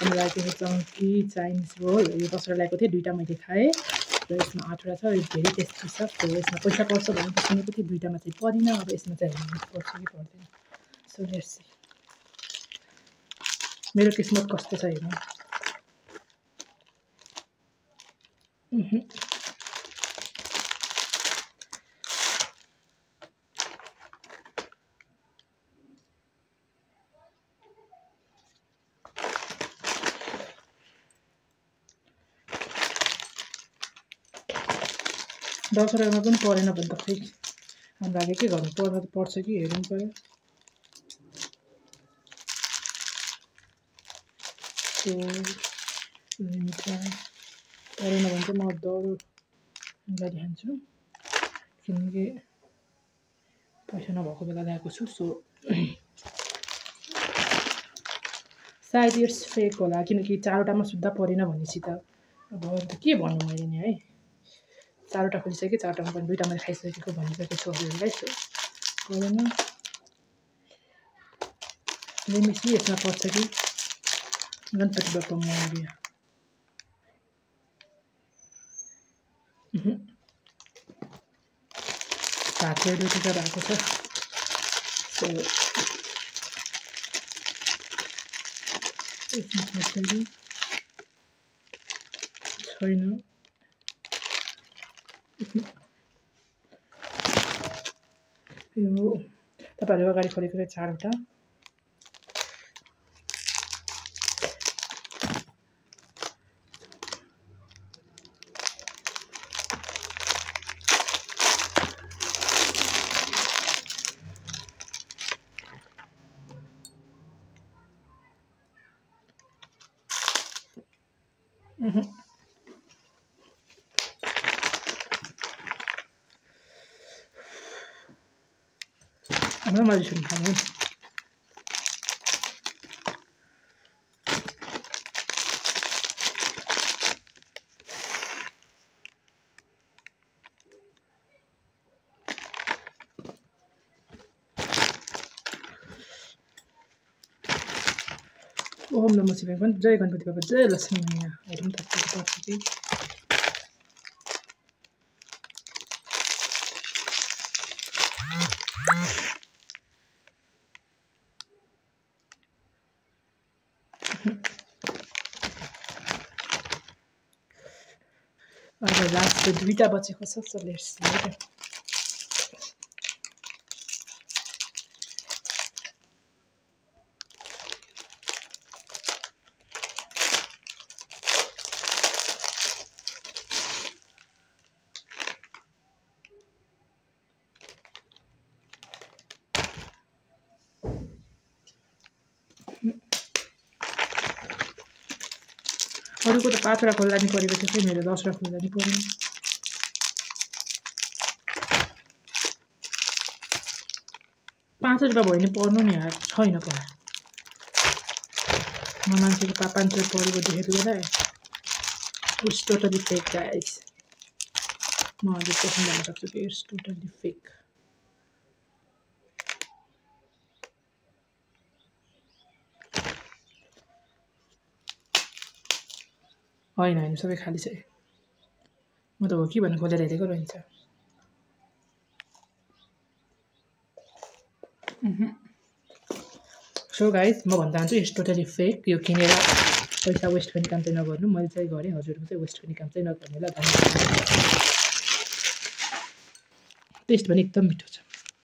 यसमा राखेको chunky Chinese role यो 10 वटा ल्याएको थिएँ 2टा मैले खाएँ र यसमा 8 वटा छ यो धेरै टेस्टी छ सो यसमा पैसा पर्छ भने सुनेको थिएँ 2टामा चाहिँ परिन अब यसमा चाहिँ हेर्नु पर्छ कि पर्दैन सो लेट्स सी मेरो किस्मत कस्तो छ हेर्नु 10 वटामा पनि परेन भने त खै हाम्रो लागि के गर्नु पर्छ कि हेर्नु पर्यो सो लिमिटेड परेन भने चाहिँ म दौड गाडी हान्छु किनकि पैसा नभएको बेला ल्याएको छु सो सायद इट्स फेक होला किनकि 4 वटामा सुद्धा परेन भनेपछि त अब के भन्नु मैले नि है 4 वटा खोलिसकेँ 4 वटामा पनि 2टा मैले खाइसकेको भनिसकेको छु हजुरहरूलाई सो परेन लेमिसी यसमा पर्छ कि गणपति बाप्पा मोरया हातले रोटीका भएको छ सो यसमा पर्छ कि छैन यो तपाईहरु अगाडि खोलेको 4 वटा I'm not really sure how to Om Namah Shivaya. Jai Ganpati Bappa. Jai Lakshmi Maiya. I don't have to talk to you. Last 2टा बचेको छ सो लेट्स सी अरूको त 5 वटा खोल्दा नि परेको थियो मेरो 10 वटा खोल्दा नि परेन 5 वटा भयो नि पर्नु नि यार छैन परा म मान्छेको 500 परेको देखेको बेला इट्स टोटली फेक गाइस म 100% भन्न सक्छु कि इट्स टोटली फेक होइन हैन सबै खाली छ म त हो कि भन्ने खोलेर हेरेको रहन्छ सो गाइस म भन्न चाहन्छु इट्स टोटली फेक यो किनेर पैसा वेस्ट गर्ने काम चाहिँ नगर्नु मैले चाहिँ गरे हजुरहरु चाहिँ वेस्ट गर्ने काम चाहिँ नगर्नु ल टेस्ट पनि एकदम मिठो छ